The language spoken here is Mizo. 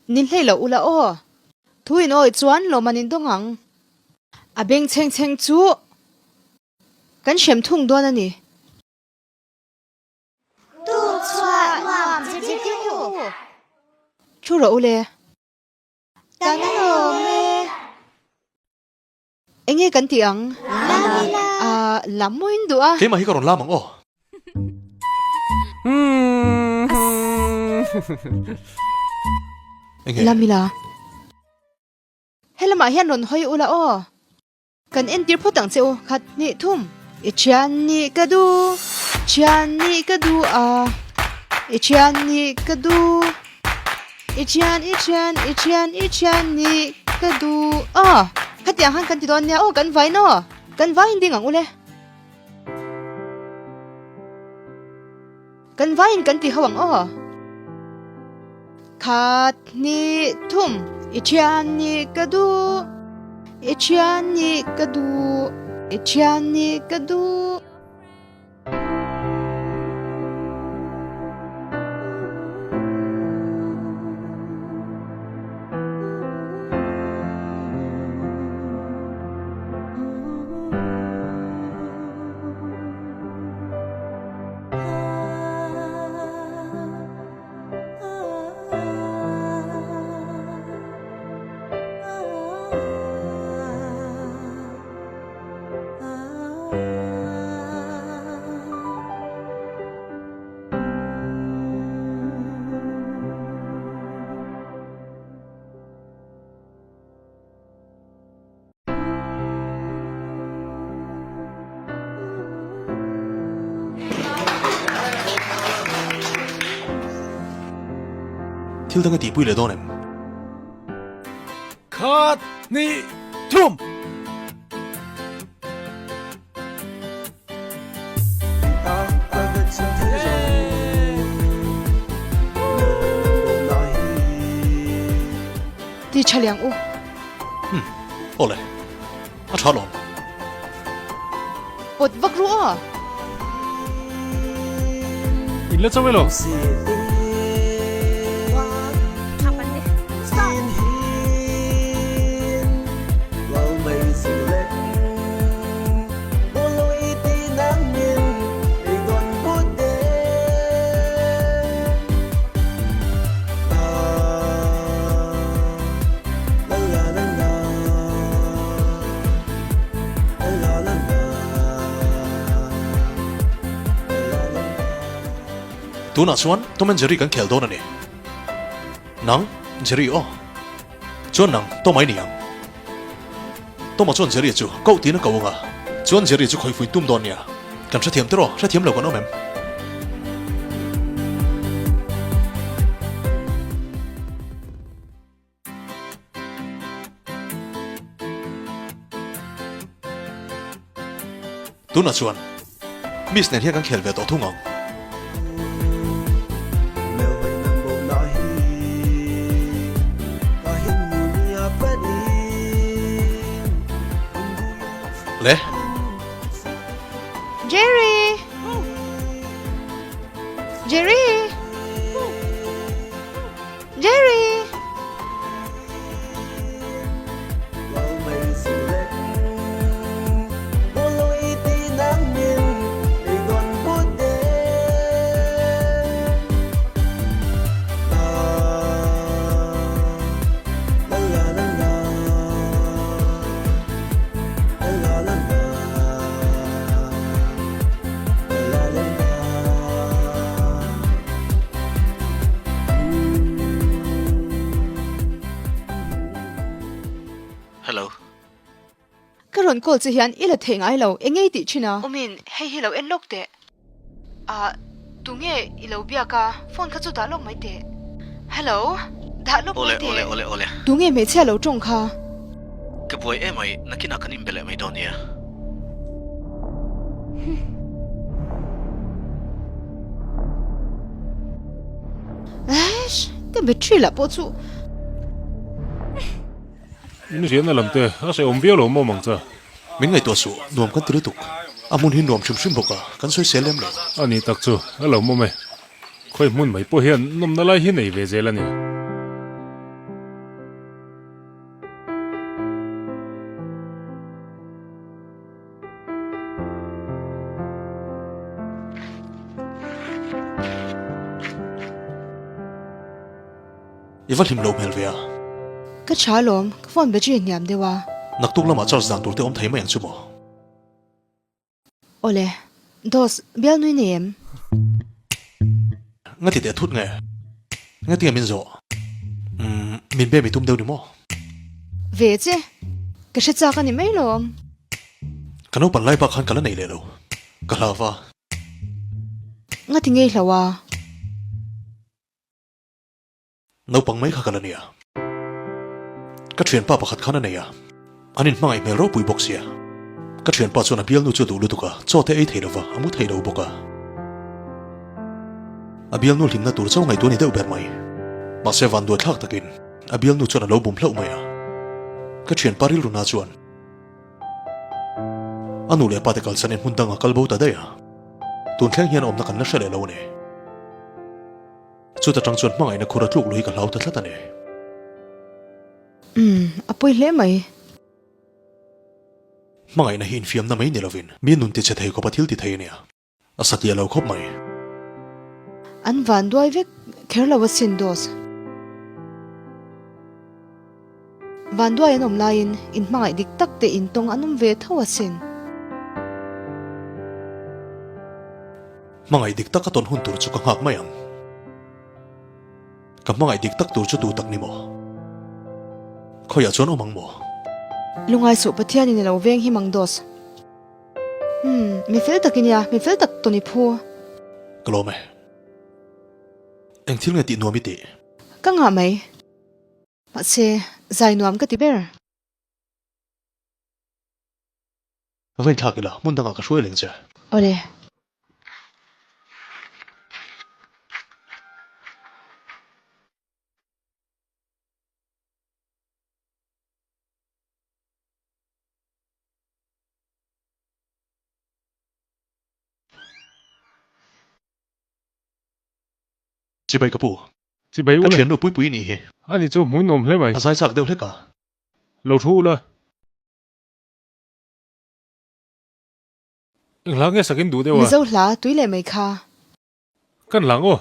Ni hlei loh ula aw. Thu in awih chuan lawmman in dawng ang. A beng chheng chheng chu kan hrem thung dawn a ni. Tu chhuah nuam che che u. Thu rawh u le. Kan lawm e. Enge kan tih ang? Lam ila. Ahh lam maw in duh a. Keimah hi ka rawn lam ang aw. Enge? Lam ila. Helamah hian rawn hawi ula aw. Kan entir phawt ang che u, khat hnih thum. I thian nih ka duh, thian nih ka duh a, i thian nih ka duh, i thian, i thian, i thian, i thian nih ka duh a. Khatiang khan kan ti dawn nia aw, kan vain aw, kan vain ding ang ule. Kan vaiin kan ti ho ang aw. Khat hnih thum i thian nih ka duh, i thian nih ka duh, i thian nih ka duh. Thil dang a tihpui leh dawn em? Khat, hnih, thum! Ti tha liang u. Hmm, awle. A tha lawm. Pawt vak ru aw. In la chauh elo? Tunah chuan Tom and Jerry kan khel dawn a ni. Nang, Jerry aw. Chuan nang, Tom ai ni ang. Tom-a chuan Jerry chu koh tiin a ko ang a, chuan Jerry chu khawihfuin tum dawn nia. Kan hrethiam tiraw? Hrethiam lo kan awm em? Tunah chuan Miss nen hian kan khel ve tawh thung ang. Le. Jerry! Jerry! Jerry! Hello. Ka rawn call che hian i la theih ngai lo, eng nge i tih thin a? Umin, hei hi lo en lawk teh. Ah, tunge i lo biak a, phone kha chu dah lawk mai teh. Hello, dah lawk mai teh. Awle, awle, awle. Tunge hmeichhia lo tawng kha? Ka buai em mai, nakinah kan inbe leh mai dawn nia. Eish, ka battery lah pawh chu. In riahna lam te a hrehawm viau lo maw mang cha? Min ngaihtuah suh, nuam kan ti lutuk. A hmun hi nuam hrim hrim bawk a, kan sawi sel lem lo. A ni tak chu, a lo mawm e. Khawi hmun mai pawh hian nawmna lai hi nei ve zel a ni. I va hlim lo hmel ve a. Ka tha alawm, ka phone battery a hniam deuh a. Naktuk lamah charge dan tur te awm thei mai ang chu maw? Awle, Dos, bial nui nei em? Nga ti teh thut nge? Nga tinge min zawh? Umm, min be mi tum deuh ni maw? Ve che, ka hre chak a ni mai lawm. Ka naupan lai bak khan ka la nei leh lo, ka hlau va. Nga ti ngei hlau a? Naupang mai kha ka la nia. Ka thianpa pakhat khan a nei a, an inhmangaih hmel ropui bawk sia. Ka thianpa chuan a bialnu chu a duh lutuk a, chaw te ei thei lova, a mu thei lo bawk a. A bialnu hlimna tur chauh ngaihtuah ni deuh ber mai. Mahse vanduai thlak takin a bialnu chuan a lo bum hlauh mai a. Ka thianpa rilruna chuan a nu leh pa te kalsanin hmun dangah kal bo ta daih a. Tun thleng hian awmna kan la hre leh lo a ni. Chuta tang chuan hmangaihna khur a tluk lui ka hlau ta tlat a ni. Umm, a pawi hle mai. Hmangaihna hi infiamna mai ni lovin mi nun tichhe thei khawpa thil ti thei a nia. A satliah lo khawp mai. An van duai vek kher lo asin Dos. Van duai an awm laiin in hmangaih dik tak te in tawng an awm ve tho asin. Hmangaih dik tak a tawn hun tur chu ka nghak mai ang. Ka hmangaih dik tak tur chu tu tak ni maw? Khawiah chuan awm ang maw? Lungai suh Pathian in ilo veng him ang Dos. Umm, mi fel tak i nia, mi fel tak tawn i phu. Ka lawm e. Eng thil nge tih nuam i tih? Ka ngah mai. Mahse, zai nuam ka ti ber. Va inthlak ila, hmun dangah ka hruai leng che. Awle. Chibai ka pu. Chibai Ka ule. thiannu puipui nih hi. Ani chu hmuin awm hle mai. A zai chak deuh hlek a. Lo thu ula. Eng hla nge sakin duh deuh a? Mizo hla tui leh mai kha. Kan hlang aw.